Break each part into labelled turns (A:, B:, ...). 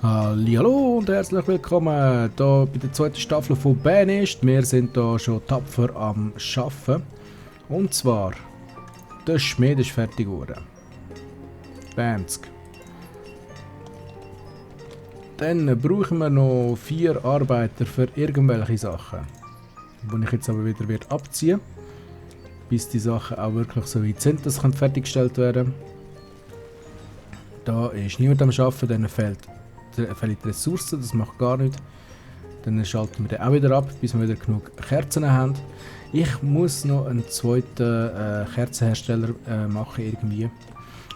A: Hallo und herzlich willkommen hier bei der zweiten Staffel von Banished. Wir sind hier schon tapfer am Arbeiten. Und zwar, der Schmied ist fertig geworden. Bamsk. Dann brauchen wir noch 4 Arbeiter für irgendwelche Sachen. Die ich jetzt aber wieder abziehen werde. Bis die Sachen auch wirklich so weit sind, dass sie fertiggestellt werden. Da ist niemand am Arbeiten, dann fehlen die Ressourcen, das macht gar nichts. Dann schalten wir den auch wieder ab, bis wir wieder genug Kerzen haben. Ich muss noch einen zweiten Kerzenhersteller machen irgendwie.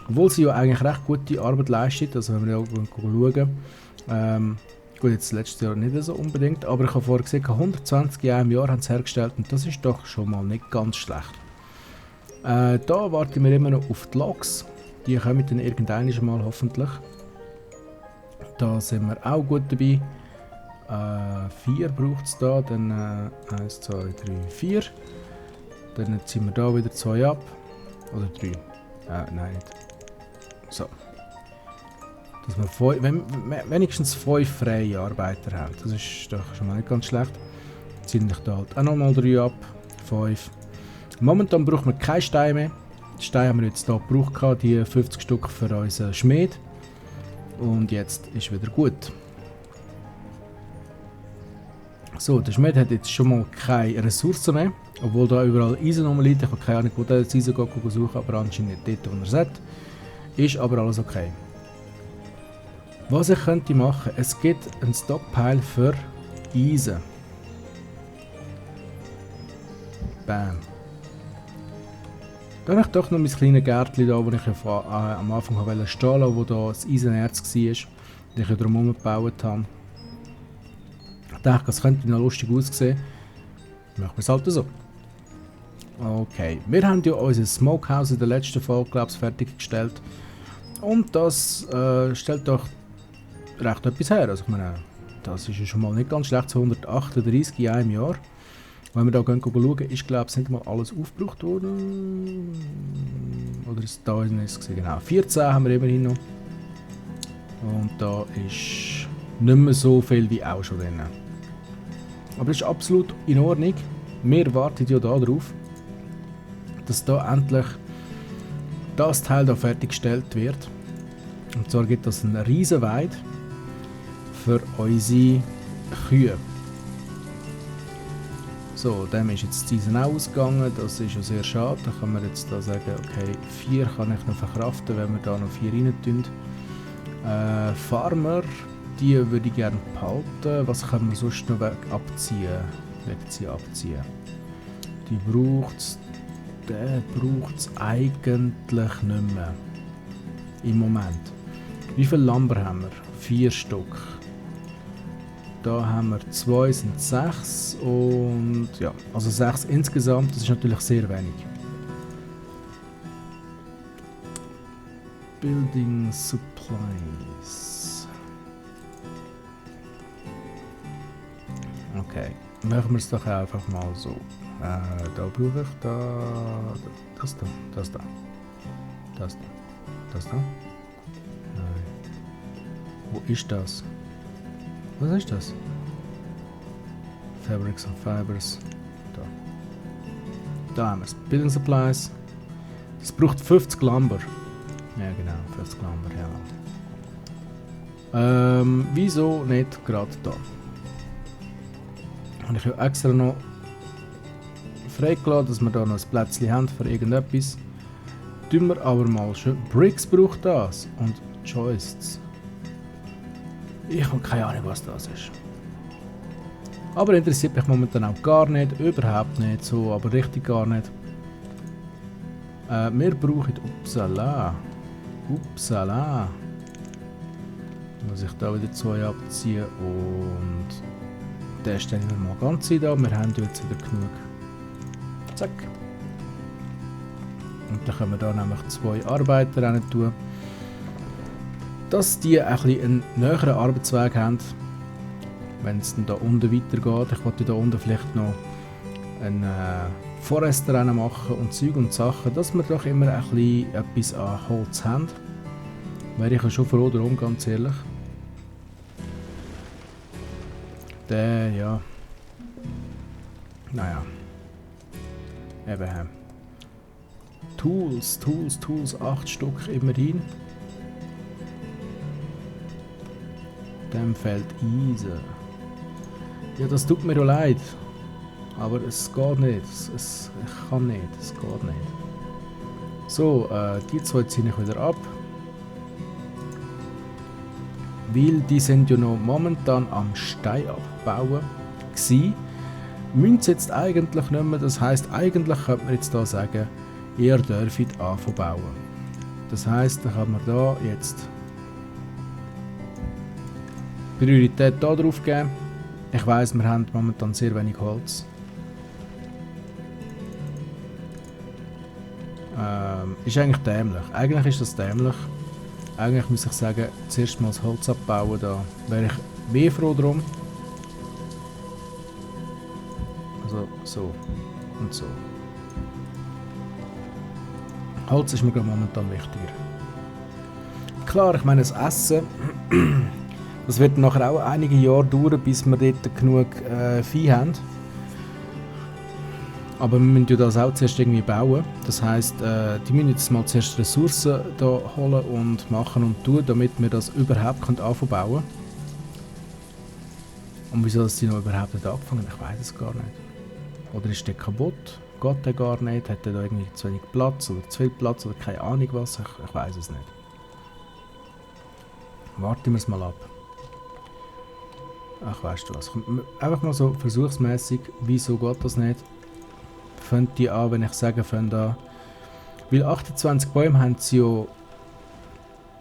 A: Obwohl sie ja eigentlich recht gute Arbeit leistet, also wenn wir da schauen. Gut, jetzt letztes Jahr nicht so unbedingt, aber ich habe vorher gesehen, 120 Jahre im Jahr haben sie hergestellt und das ist doch schon mal nicht ganz schlecht. Da warten wir immer noch auf die Loks. Die kommen dann irgendwann mal hoffentlich. Da sind wir auch gut dabei. 4 braucht es da, dann 1, 2, 3, 4. Dann ziehen wir da wieder 2 ab. Oder 3. Nein, nicht. So. Dass wir wenigstens 5 freie Arbeiter haben. Das ist doch schon mal nicht ganz schlecht. Ziehen ich da halt auch nochmal 3 ab. 5. Momentan brauchen wir keine Steine mehr. Die Steine haben wir jetzt hier gebraucht, die 50 Stück für unseren Schmied. Und jetzt ist wieder gut. So, der Schmied hat jetzt schon mal keine Ressourcen mehr. Obwohl da überall Eisen rumliegt. Ich habe keine Ahnung, wo der das Eisen suchen, aber anscheinend nicht dort, wo er es hat. Ist aber alles okay. Was ich könnte machen, es gibt einen Stockpile für Eisen. Bam. Dann habe ich doch noch mein kleines Gärtchen da, wo ich am Anfang stehen wollte, wo da das Eisenerz war, das ich drumherum gebaut habe. Ich dachte, das könnte noch lustig aussehen. Machen wir es halt so. Okay, wir haben ja unser Smokehouse in der letzten Folge, glaube ich, fertiggestellt. Und das stellt doch recht etwas her. Also ich meine, das ist ja schon mal nicht ganz schlecht, 238 Jahre im Jahr. Wenn wir da schauen, ist glaube ich nicht mal alles aufgebraucht worden. Oder ist da es genau 14 haben wir immerhin noch. Und da ist nicht mehr so viel wie auch schon drin. Aber das ist absolut in Ordnung. Wir warten ja darauf, dass da endlich das Teil da fertiggestellt wird. Und zwar gibt es eine riesen Weide für unsere Kühe. So, dem ist jetzt die Season auch ausgegangen, das ist ja sehr schade. Da kann man jetzt da sagen, okay, 4 kann ich noch verkraften, wenn wir da noch 4 rein tun. Farmer, die würde ich gerne behalten. Was können wir sonst noch abziehen? Die braucht es. Den braucht es eigentlich nicht mehr. Im Moment. Wie viele Lamber haben wir? 4 Stück. Da haben wir 2, sind 6 und ja, also 6 insgesamt, das ist natürlich sehr wenig. Building Supplies. Okay, machen wir es doch einfach mal so. Da brauche ich das da. Nein. Wo ist das? Was ist das? Fabrics and Fibers. Da haben wir es. Building Supplies. Das braucht 50 Lumber. Ja genau, 50 Lumber, ja. Wieso nicht gerade da? Habe ich ja extra noch freigelassen, dass wir da noch ein Plätzchen haben für irgendetwas. Tun wir aber mal schön. Bricks braucht das. Und Joists. Ich habe keine Ahnung, was das ist. Aber interessiert mich momentan auch gar nicht, überhaupt nicht so, aber richtig gar nicht. Wir brauchen Upsala. Muss ich da wieder 2 abziehen und den stellen wir mal ganz ein da. Wir haben jetzt wieder genug. Zack. Und dann können wir da nämlich 2 Arbeiter rein tun. Dass die ein bisschen einen näheren Arbeitsweg haben, wenn es dann da unten weitergeht. Ich wollte da unten vielleicht noch einen Forestrennen machen und Zeug und Sachen, dass wir doch immer ein bisschen etwas an Holz haben. Wäre ich ja schon froh darum, ganz ehrlich. Der, ja. Naja. Eben. Tools, 8 Stück immerhin. Dem fehlt Eisen. Ja, das tut mir auch leid. Aber es geht nicht. Ich kann nicht. Es geht nicht. So, die zwei ziehe ich wieder ab. Weil die sind ja noch momentan am Stein abbauen gsi. Müssen sie jetzt eigentlich nicht mehr. Das heisst, eigentlich könnte man jetzt da sagen, ihr dürft anfangen bauen. Das heisst, dann kann man da jetzt Priorität da drauf geben. Ich weiss, wir haben momentan sehr wenig Holz. Ist eigentlich dämlich. Eigentlich ist das dämlich. Eigentlich muss ich sagen, zuerst mal das Holz abbauen. Da wäre ich mehr froh drum. Also so und so. Holz ist mir gerade momentan wichtiger. Klar, ich meine das Essen. Das wird nachher auch einige Jahre dauern, bis wir dort genug Vieh haben. Aber wir müssen ja das auch zuerst irgendwie bauen. Das heisst, die müssen jetzt mal zuerst Ressourcen da holen und machen und tun, damit wir das überhaupt anfangen bauen. Und wieso dass die noch überhaupt nicht angefangen? Ich weiß es gar nicht. Oder ist der kaputt? Geht der gar nicht? Hat der da irgendwie zu wenig Platz oder zu viel Platz oder keine Ahnung was? Ich weiß es nicht. Warten wir es mal ab. Ach, weißt du was? Einfach mal so versuchsmäßig, wieso geht das nicht? Fängt die an, wenn ich sage, fängt an. Weil 28 Bäume haben sie ja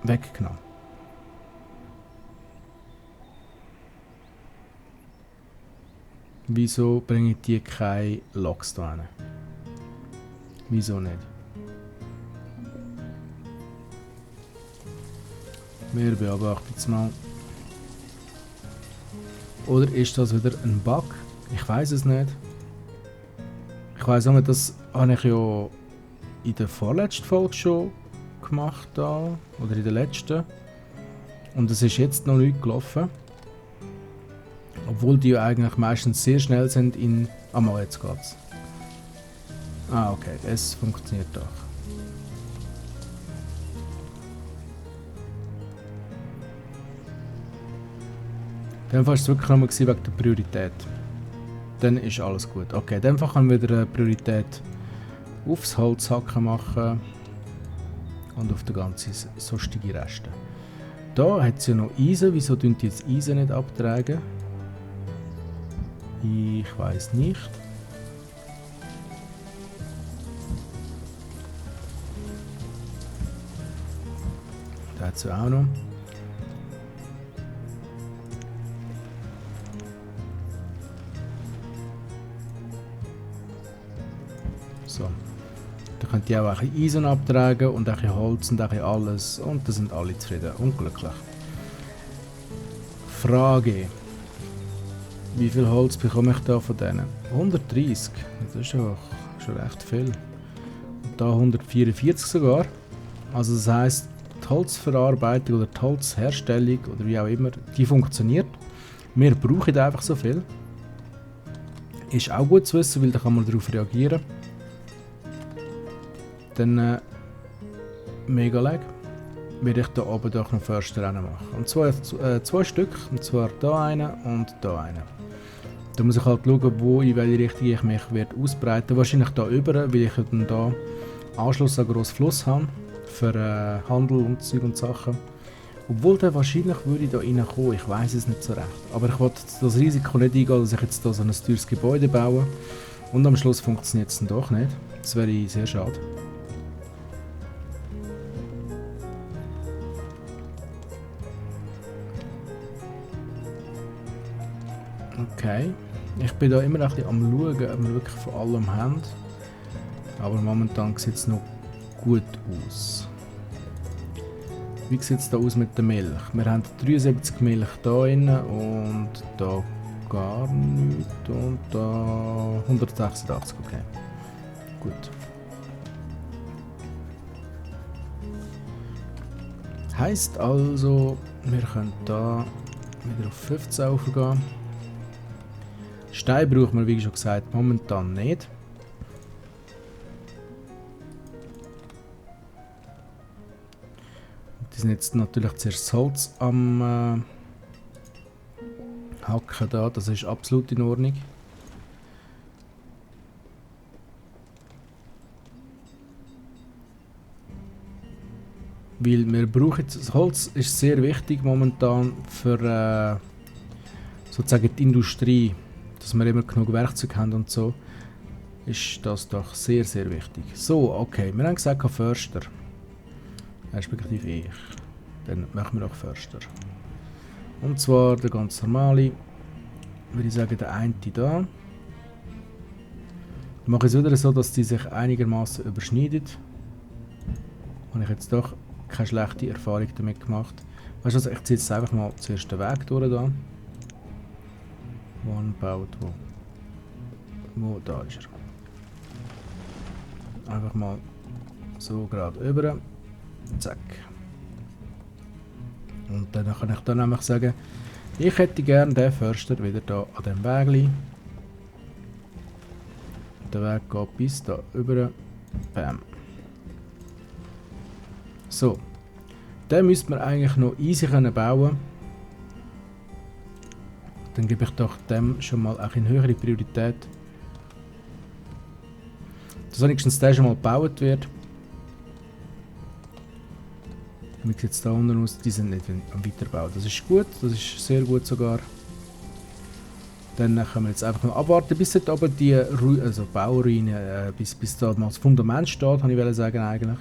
A: weggenommen. Wieso bringen die keine Loks da hin? Wieso nicht? Wir beobachten jetzt mal. Oder ist das wieder ein Bug? Ich weiß es nicht. Ich weiss auch nicht, das habe ich ja in der vorletzten Folge schon gemacht da, oder in der letzten. Und es ist jetzt noch nicht gelaufen. Obwohl die ja eigentlich meistens sehr schnell sind in... Ah, mal, jetzt geht's. Ah, okay, es funktioniert doch. Dann war es wirklich nochmal wegen der Priorität. Dann ist alles gut. Okay, in dem Fall können wir wieder eine Priorität aufs Holzhacken machen und auf den ganzen sonstigen Resten. Da hat es ja noch Eisen. Wieso tun die jetzt Eisen nicht abtragen? Ich weiß nicht. Da hat es ja auch noch. So. Da könnt ihr auch ein bisschen Eisen abtragen und ein bisschen Holz und ein bisschen alles. Und da sind alle zufrieden und glücklich. Frage. Wie viel Holz bekomme ich da von denen? 130. Das ist ja schon recht viel. Und da 144 sogar. Also das heisst, die Holzverarbeitung oder die Holzherstellung oder wie auch immer, die funktioniert. Wir brauchen einfach so viel. Ist auch gut zu wissen, weil da kann man darauf reagieren. Dann mega lag werde ich da oben doch noch Försterrennen machen. Und zwar zwei Stück, und zwar da einen und da einen. Da muss ich halt schauen, wo in welche Richtung ich mich werde ausbreiten. Wahrscheinlich da über, weil ich dann da Anschluss an einen grossen Fluss habe für Handel und Zeug und Sachen. Obwohl dann wahrscheinlich würde ich da reinkommen, ich weiß es nicht so recht. Aber ich wollte das Risiko nicht eingehen, dass ich jetzt da so ein teures Gebäude baue und am Schluss funktioniert es dann doch nicht. Das wäre sehr schade. Okay, ich bin da immer ein bisschen am schauen, ob wir wirklich von allem haben. Aber momentan sieht es noch gut aus. Wie sieht es da aus mit der Milch? Wir haben 73 Milch da drin und da gar nichts und da 186, okay. Gut. Heisst also, wir können da wieder auf 15 aufgehen. Stein brauchen wir, wie schon gesagt, momentan nicht. Die sind jetzt natürlich zuerst das Holz am Hacken da, das ist absolut in Ordnung. Weil wir brauchen, das Holz ist sehr wichtig momentan für sozusagen die Industrie, dass wir immer genug Werkzeug haben und so, ist das doch sehr, sehr wichtig. So, okay, wir haben gesagt, Förster. Respektive ich. Dann machen wir auch Förster. Und zwar der ganz normale, würde ich sagen, der eine da. Ich mache es wieder so, dass die sich einigermaßen überschneiden. Habe ich jetzt doch keine schlechte Erfahrung damit gemacht. Weißt du was, ich ziehe jetzt einfach mal zuerst den Weg durch da. Wann baut wo? Wo, da ist er. Einfach mal so gerade über. Zack. Und dann kann ich dann nämlich sagen, ich hätte gerne den Förster wieder da an dem Weg. Der Weg geht bis da über. Bam. So. Den müsste man eigentlich noch easy bauen können. Dann gebe ich doch dem schon mal eine höhere Priorität. Dass wenigstens der schon mal gebaut wird. Wie sieht es da unten aus? Die sind nicht am Weiterbau. Das ist gut, das ist sehr gut sogar. Dann können wir jetzt einfach noch abwarten, bis dort oben die Bauruine, bis da mal das Fundament steht, habe ich sagen eigentlich.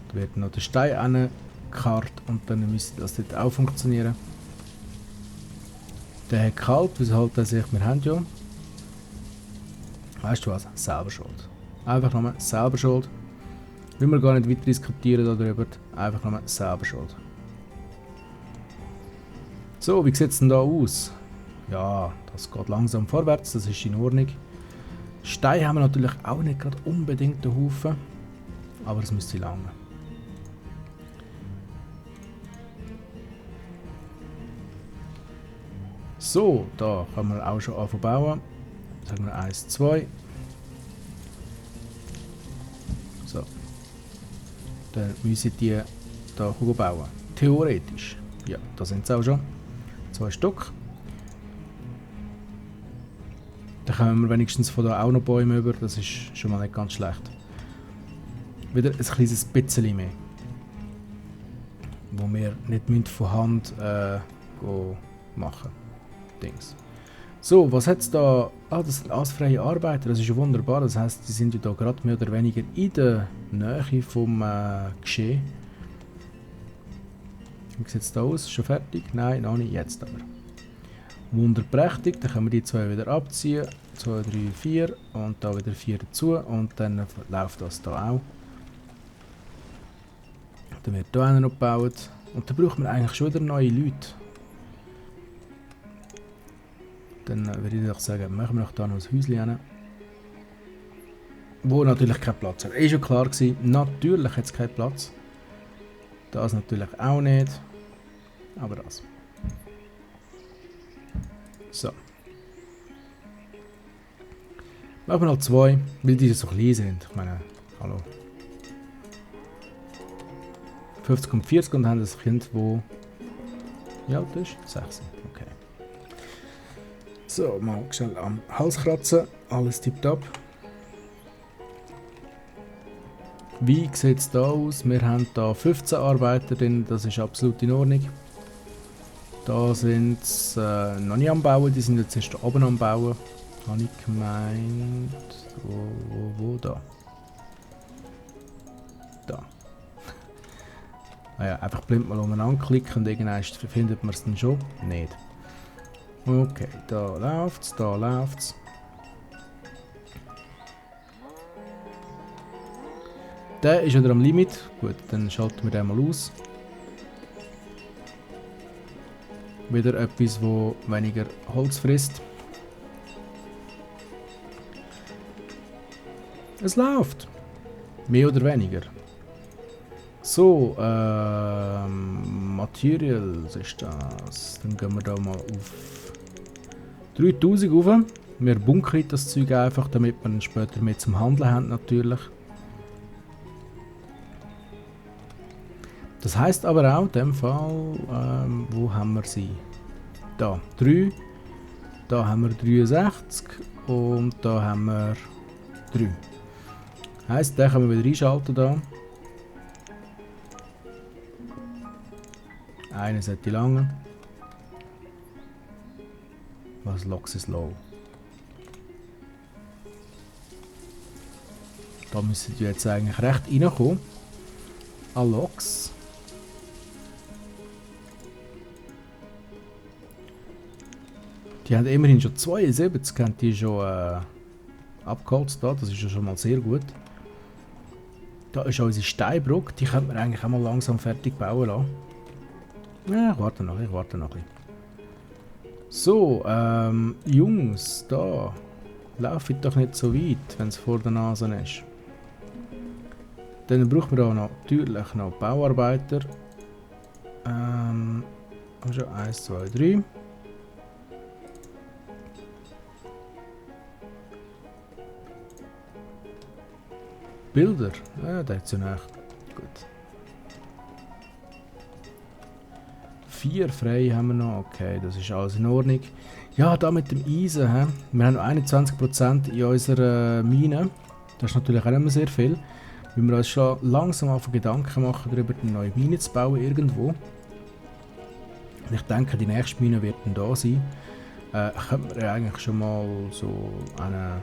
A: Da wird noch der Stein angekarrt und dann müsste das dort auch funktionieren. Der hat kalt, wieso halt er sich? Wir haben ja. Weißt du was? Selber schuld. Einfach nochmal selber schuld. Will wir gar nicht weiter diskutieren darüber. Einfach nochmal selber schuld. So, wie sieht es denn da aus? Ja, das geht langsam vorwärts, das ist in Ordnung. Steine haben wir natürlich auch nicht gerade unbedingt einen Haufen. Aber es müsste lange. So, da kann man auch schon anfangen bauen. Sagen wir 1, 2. So. Dann müssen die da bauen. Theoretisch. Ja, da sind es auch schon. 2 Stück. Dann kommen wir wenigstens von da auch noch Bäume über. Das ist schon mal nicht ganz schlecht. Wieder ein kleines bisschen mehr. Wo wir nicht von Hand machen. Dings. So, was hat es da? Ah, das sind alles freie Arbeiter, das ist ja wunderbar. Das heisst, die sind ja da gerade mehr oder weniger in der Nähe vom Geschehen. Wie sieht es da aus? Schon fertig? Nein, noch nicht, jetzt aber. Wunderprächtig, dann können wir die 2 wieder abziehen. 2, 3, 4 und da wieder 4 dazu und dann läuft das da auch. Dann wird hier einer noch gebaut und dann braucht man eigentlich schon wieder neue Leute. Dann würde ich doch sagen, machen wir noch da noch ein Häuschen hin. Wo natürlich keinen Platz hat. Ist schon klar gewesen, natürlich hat es keinen Platz. Das natürlich auch nicht. Aber das. So. Machen wir noch 2, weil die so klein sind. Ich meine, hallo. 50 und 40 und haben das Kind, wo... Ja, das ist 16. Okay. So, mal schnell am Hals kratzen. Alles tipptopp. Wie sieht es da aus? Wir haben da 15 Arbeiter drin, das ist absolut in Ordnung. Da sind sie noch nicht am Bauen, die sind jetzt erst oben am Bauen. Habe ich gemeint. Wo da? Da. Naja, einfach blind mal umeinander klicken und irgendwann findet man es dann schon. Nicht. Okay, da läuft's, da läuft's. Der ist wieder am Limit. Gut, dann schalten wir den mal aus. Wieder etwas, wo weniger Holz frisst. Es läuft. Mehr oder weniger. So, Materials ist das. Dann gehen wir da mal auf 3000 rauf. Wir bunkern das Zeug einfach, damit wir dann später mehr zum Handeln haben natürlich. Das heisst aber auch in dem Fall, wo haben wir sie? Da, 3. Da haben wir 63 und da haben wir 3. Heisst, den können wir wieder einschalten da. Eine sollte lange. Was Loks ist low? Da müssen die jetzt eigentlich recht reinkommen. Loks. Die haben immerhin schon 72, haben die schon abgeholzt da. Das ist ja schon mal sehr gut. Da ist unsere Steinbrücke, die könnte man eigentlich auch mal langsam fertig bauen lassen. Ja, ich warte noch, ein bisschen. So, Jungs, da. Lauft doch nicht so weit, wenn es vor der Nase ist. Dann brauchen wir auch noch, natürlich noch Bauarbeiter. Schon 1, 2, 3. Bilder, ja, der ist ja nach. Gut. 4 frei haben wir noch, okay, das ist alles in Ordnung. Ja, da mit dem Eisen, he? Wir haben noch 21% in unserer Mine. Das ist natürlich auch nicht mehr sehr viel. Wenn wir uns schon langsam auf Gedanken machen, darüber eine neue Mine zu bauen irgendwo. Und ich denke, die nächste Mine wird dann da sein. Könnte man ja eigentlich schon mal so eine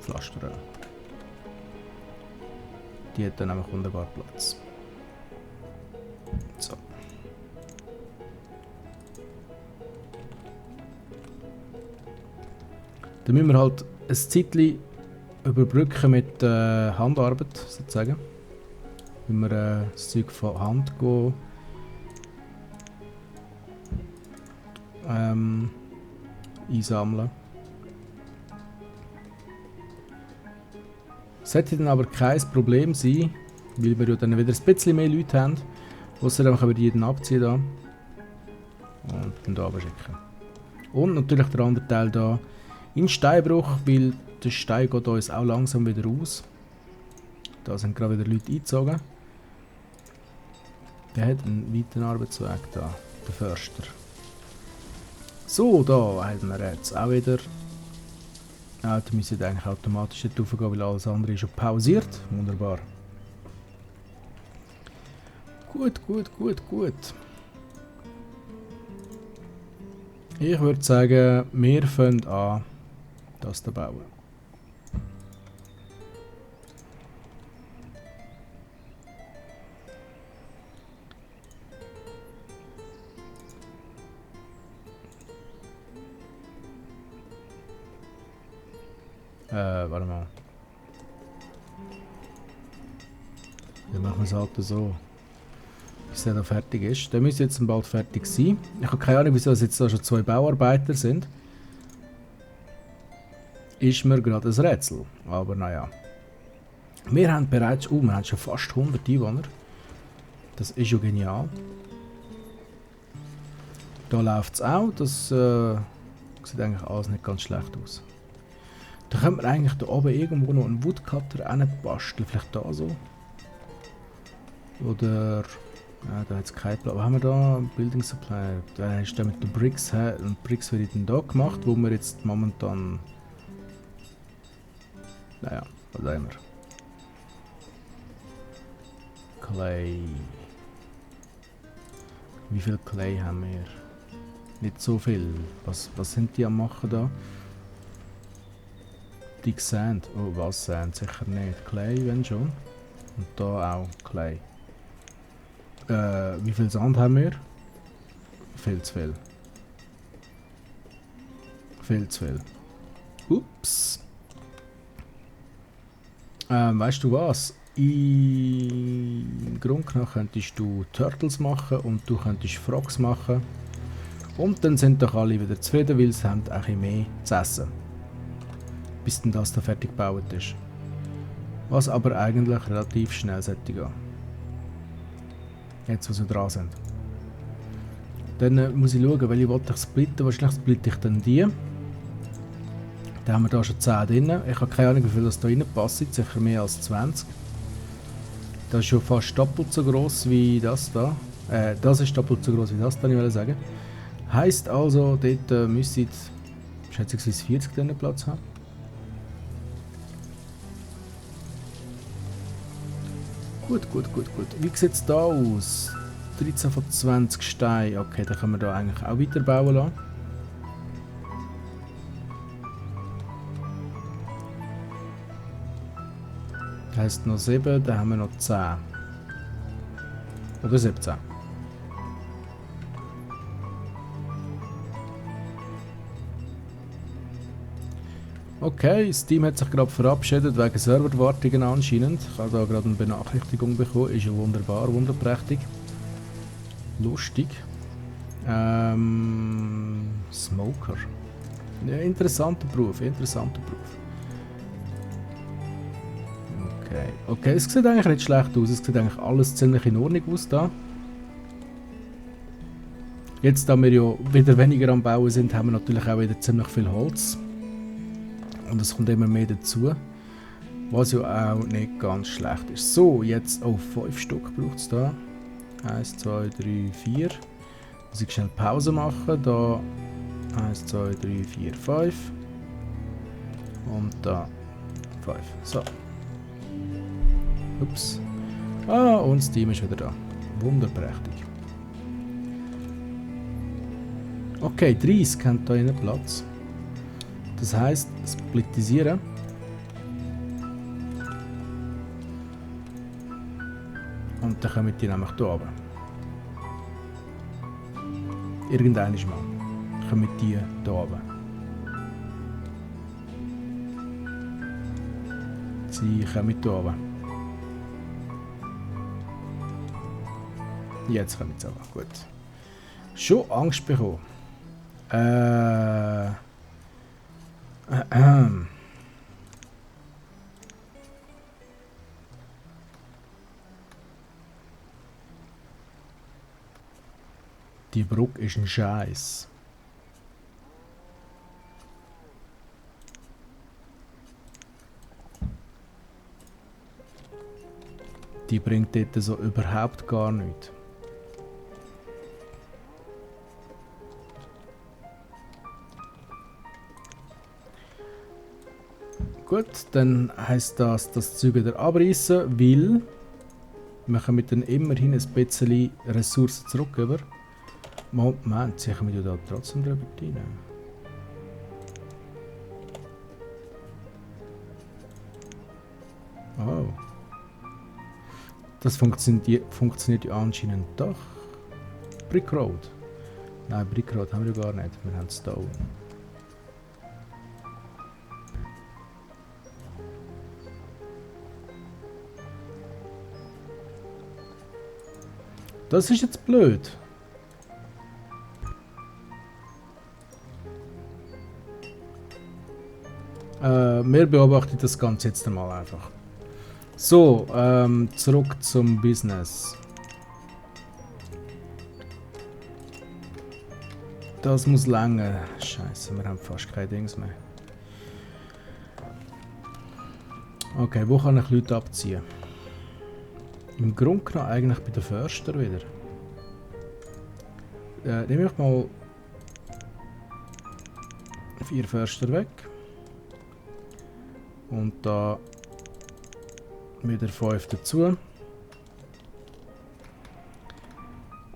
A: pflastern. Die hat dann einfach wunderbar Platz. So. Dann müssen wir halt ein Zeitchen überbrücken mit Handarbeit, sozusagen. Wenn wir das Zeug von Hand gehen, einsammeln. Sollte dann aber kein Problem sein, weil wir ja dann wieder ein bisschen mehr Leute haben. Außerdem können wir jeden abziehen da. Und dann hier schicken. Und natürlich der andere Teil da in Steinbruch, weil der Stein geht uns auch langsam wieder aus. Da sind gerade wieder Leute eingezogen. Der hat einen weiten Arbeitsweg da, der Förster. So, da haben wir jetzt auch wieder. Da müssen eigentlich automatisch nicht raufgehen, weil alles andere ist schon pausiert. Wunderbar. Gut. Ich würde sagen, wir fangen an, das zu bauen. Warte mal. Dann machen wir es halt so. Bis der da fertig ist. Der müsste jetzt bald fertig sein. Ich habe keine Ahnung, wieso es jetzt da schon 2 Bauarbeiter sind. Ist mir gerade ein Rätsel. Aber naja. Wir haben bereits, wir haben schon fast 100 Einwohner. Das ist ja genial. Da läuft es auch. Das sieht eigentlich alles nicht ganz schlecht aus. Da könnte man eigentlich da oben irgendwo noch einen Woodcutter reinbasteln. Vielleicht da so. Oder... Ja, da hat es keinen Plan. Aber haben wir da Building Supply? Da ist der mit den Bricks her. Und Bricks wird dann da gemacht, wo wir jetzt momentan... Naja, was haben wir? Clay. Wie viel Clay haben wir? Nicht so viel. Was sind die am machen da? Die Sand. Oh, was Sand? Sicher nicht. Clay, wenn schon. Und da auch Clay. Wie viel Sand haben wir? Viel zu viel. Viel zu viel. Ups. Weißt du was? Im Grunde genommen könntest du Turtles machen und du könntest Frogs machen. Und dann sind doch alle wieder zufrieden, weil sie haben ein bisschen mehr zu essen. Bis dann das da fertig gebaut ist. Was aber eigentlich relativ schnell sollte gehen. Jetzt, wo sie dran sind. Dann muss ich schauen, welche wollte ich splitten. Wahrscheinlich splitte ich dann die. Dann haben wir da schon 10 drin. Ich habe keine Ahnung, wie viel das da reinpasst. Sicher mehr als 20. Das ist schon fast doppelt so groß wie das da. Das ist doppelt so groß wie das, kann ich sagen. Heisst also, dort müsste ich schätzungsweise 40 drin Platz haben. Gut. Wie sieht es da aus? 13 von 20 Steine. Okay, dann können wir da eigentlich auch weiter bauen lassen. Das heisst noch 7, dann haben wir noch 10. Oder 17. Okay, Steam hat sich gerade verabschiedet wegen Serverwartungen anscheinend. Ich habe da gerade eine Benachrichtigung bekommen. Ist ja wunderbar, wunderprächtig. Lustig. Smoker. Ja, interessanter Beruf, Okay, es sieht eigentlich nicht schlecht aus. Es sieht eigentlich alles ziemlich in Ordnung aus da. Jetzt, da wir ja wieder weniger am Bauen sind, haben wir natürlich auch wieder ziemlich viel Holz. Und es kommt immer mehr dazu. Was ja auch nicht ganz schlecht ist. So, jetzt auf 5 Stück braucht es da. 1, 2, 3, 4. Muss ich schnell Pause machen. Da 1, 2, 3, 4, 5. Und da 5. So. Ups. Und das Team ist wieder da. Wunderprächtig. Okay, 30 haben da einen Platz. Das heisst, splittisieren. Und dann kommen die nämlich hier runter. Irgendwann mal kommen die hier runter. Sie kommen hier runter. Jetzt kommen sie aber. Gut. Schon Angst bekommen. Die Brücke ist ein Scheiß. Die bringt dort so überhaupt gar nichts. Gut, dann heisst das, das Zeug wieder abreißen, weil wir kommen dann immerhin ein bisschen Ressourcen zurück über. Moment, sicher wir da trotzdem drüber rein. Oh. Das funktioniert ja anscheinend doch. Brickroad. Nein, Brickroad haben wir ja gar nicht. Wir haben Stone. Das ist jetzt blöd. Wir beobachten das Ganze jetzt einmal einfach. So, zurück zum Business. Das muss länger. Scheiße, wir haben fast keine Dings mehr. Okay, wo kann ich Leute abziehen? Im Grunde genommen eigentlich bei den Förster wieder. Nehme ich mal 4 Förster weg. Und da wieder 5 dazu.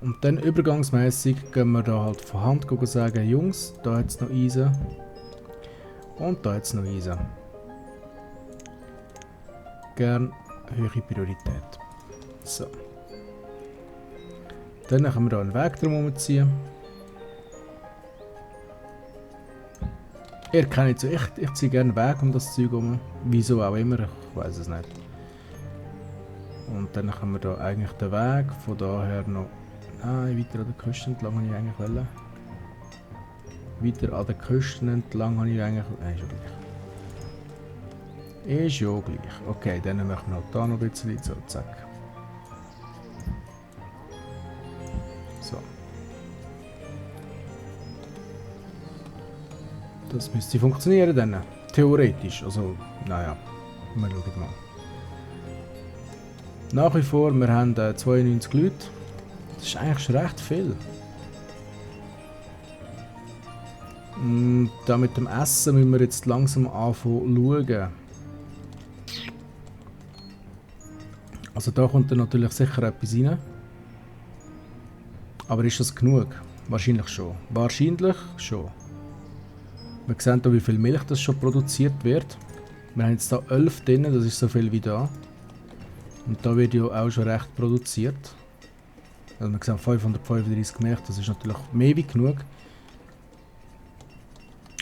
A: Und dann übergangsmäßig gehen wir da halt von Hand sagen, Jungs, da hat es noch Eisen. Und da hat es noch Eisen. Gern höhere Priorität. So. Dann können wir da einen Weg drum ziehen. Ihr kennt so, ich ziehe gerne einen Weg um das Zeug herum. Wieso auch immer, ich weiß es nicht. Und dann haben wir da eigentlich den Weg, von daher noch... Nein, weiter an der Küste entlang habe ich eigentlich wollen. Weiter an der Küste entlang habe ich eigentlich... Nein, ist ja gleich. Ist ja gleich. Okay, dann machen wir halt da noch ein bisschen, so, zack. So. Das müsste funktionieren dann. Theoretisch. Also, naja. Wir schauen mal. Nach wie vor, wir haben 92 Leute. Das ist eigentlich schon recht viel. Da mit dem Essen müssen wir jetzt langsam anfangen zu schauen. Also da kommt dann natürlich sicher etwas rein. Aber ist das genug? Wahrscheinlich schon. Wahrscheinlich schon. Wir sehen hier, wie viel Milch das schon produziert wird. Wir haben jetzt hier 11 drin, das ist so viel wie da. Und da wird ja auch schon recht produziert. Also wir sehen 535 Milch, das ist natürlich mehr wie genug.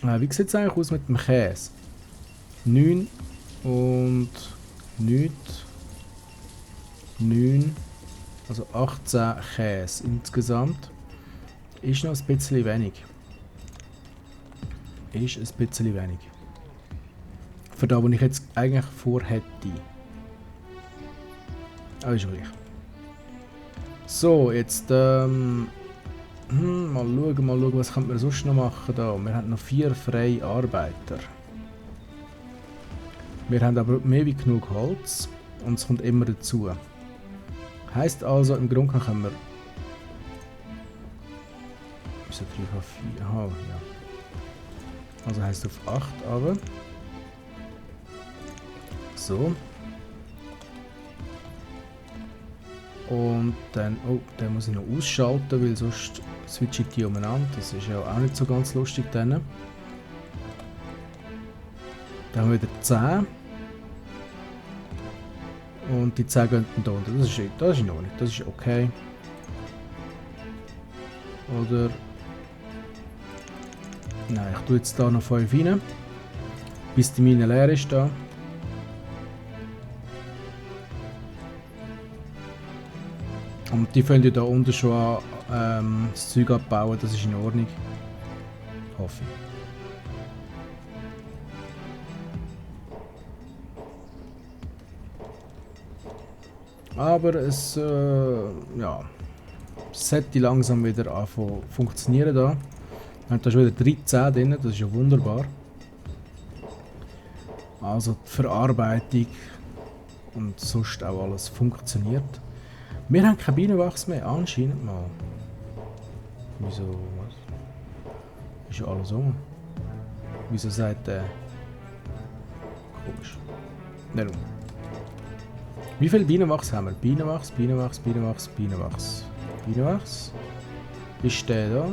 A: Wie sieht es eigentlich aus mit dem Käse? 9 und nichts. 9, also 18 Käse insgesamt. Ist noch ein bisschen wenig. Ist ein bisschen wenig. Für das, was ich jetzt eigentlich vorhätte. Aber ist gleich. So, jetzt mal schauen, was könnte man sonst noch machen da. Wir haben noch 4 freie Arbeiter. Wir haben aber mehr wie genug Holz und es kommt immer dazu. Heisst also, im Grunde können wir... Wieso 3 auf 4? Aha, ja. Also heisst auf 8 aber. So. Und dann... Oh, den muss ich noch ausschalten, weil sonst switche ich die umeinander. Das ist ja auch nicht so ganz lustig dann. Dann haben wir wieder 10. Und die 10 gehen da unten. Das ist in Ordnung. Das ist okay. Oder... Nein, ich tue jetzt da noch 5 rein. Bis die Mine leer ist da. Und die fangen ja da unten schon an, das Zeug abbauen. Das ist in Ordnung. Hoffe ich. Aber es, ja, sollte langsam wieder anfangen zu funktionieren da. Wir haben da schon wieder 13 drin, das ist ja wunderbar. Also die Verarbeitung und sonst auch alles funktioniert. Wir haben kein Bienenwachs mehr, anscheinend mal. Wieso, was? Ist ja alles um. Wieso sagt der... Komisch. Nicht um. Wie viel Bienenwachs haben wir? Bienenwachs. Bienenwachs. Ist der da?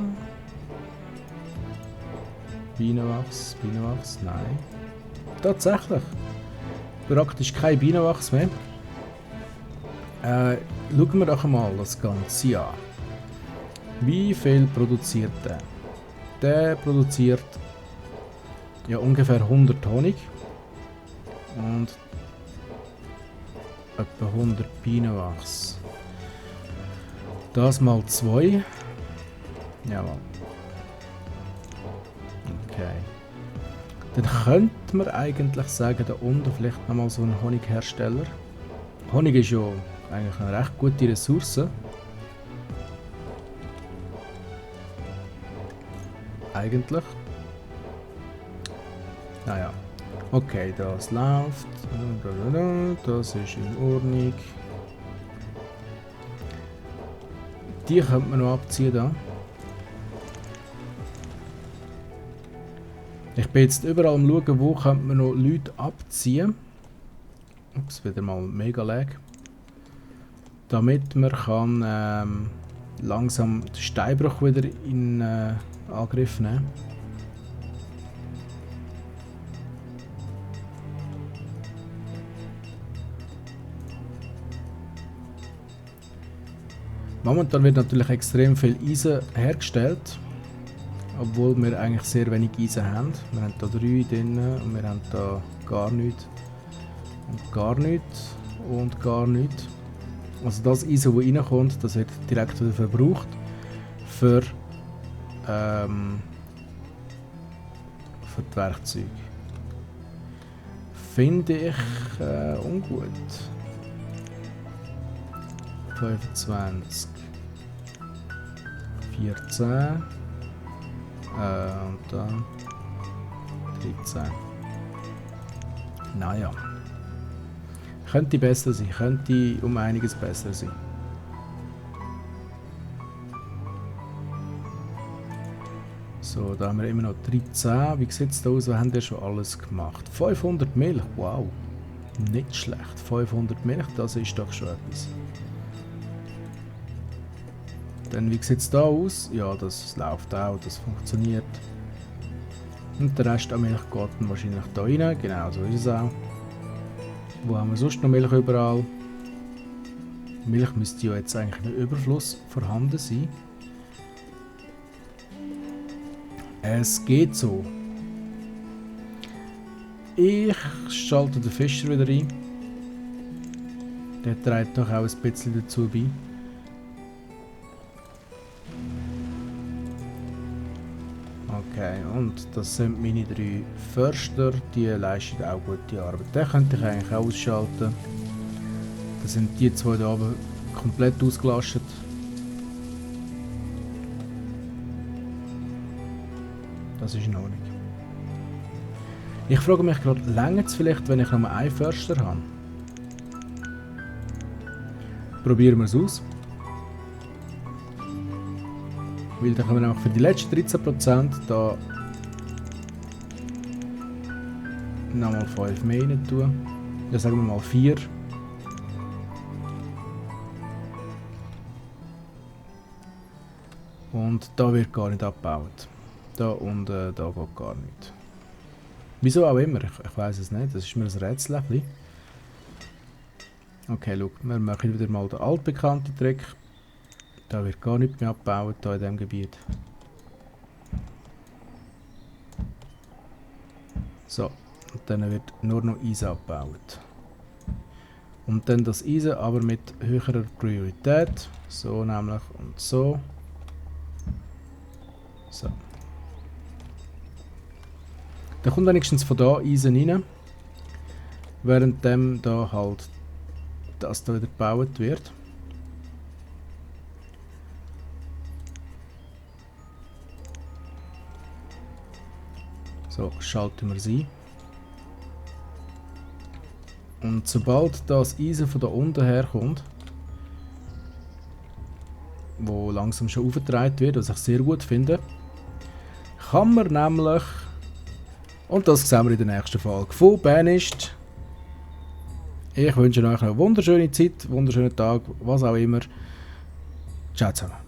A: Bienenwachs. Nein. Tatsächlich. Praktisch kein Bienenwachs mehr. Schauen wir doch mal das Ganze an. Wie viel produziert der? Der produziert ja ungefähr 100 Honig. Und etwa 100 Bienenwachs. Das mal 2. Jawohl. Okay. Dann könnte man eigentlich sagen, da unten vielleicht nochmal so ein Honighersteller. Honig ist ja eigentlich eine recht gute Ressource. Eigentlich. Naja. Okay, das läuft. Das ist in Ordnung. Die könnte man noch abziehen da. Ich bin jetzt überall am schauen, wo könnte man noch Leute abziehen. Ups, wieder mal mega lag. Damit man kann langsam den Steinbruch wieder in Angriff nehmen. Momentan wird natürlich extrem viel Eisen hergestellt, obwohl wir eigentlich sehr wenig Eisen haben. Wir haben hier 3 drin und wir haben hier gar nichts. Und gar nichts. Und gar nichts. Also das Eisen, das reinkommt, das wird direkt wieder verbraucht für die Werkzeuge. Finde ich ungut. 25. 14. Und dann 13. Naja. Könnte besser sein, könnte um einiges besser sein. So, da haben wir immer noch 13. Wie sieht es da aus? Wir haben ja schon alles gemacht. 500 Milch, wow. Nicht schlecht. 500 Milch, das ist doch schon etwas. Dann, wie sieht es da aus? Ja, das läuft auch, das funktioniert. Und der Rest an Milch geht dann wahrscheinlich da rein. Genau, so ist es auch. Wo haben wir sonst noch Milch überall? Milch müsste ja jetzt eigentlich im Überfluss vorhanden sein. Es geht so. Ich schalte den Fischer wieder ein. Der trägt doch auch ein bisschen dazu bei. Okay, und das sind meine 3 Förster, die leisten auch gute Arbeit. Den könnte ich eigentlich auch ausschalten. Da sind die 2 da oben komplett ausgelastet. Das ist in Ordnung. Ich frage mich gerade, reicht es vielleicht, wenn ich noch mal einen Förster habe? Probieren wir es aus. Weil dann können wir nämlich für die letzten 13% da nochmal 5 mehr rein tun. Ja, sagen wir mal 4. Und da wird gar nicht abgebaut. Da und da geht gar nicht. Wieso auch immer, ich weiß es nicht, das ist mir ein Rätsel. Okay, schau, wir machen wieder mal den altbekannten Trick. Da wird gar nichts mehr abgebaut, hier in diesem Gebiet. So, und dann wird nur noch Eisen abgebaut. Und dann das Eisen, aber mit höherer Priorität. So nämlich und so. So. Da kommt wenigstens von da Eisen rein. Während da halt das da wieder gebaut wird. So, schalten wir sie. Und sobald das Eisen von da unten herkommt, wo langsam schon aufgetragen wird, was ich sehr gut finde, kann man nämlich, und das sehen wir in der nächsten Folge von Banished. Ich wünsche euch eine wunderschöne Zeit, wunderschönen Tag, was auch immer. Ciao zusammen.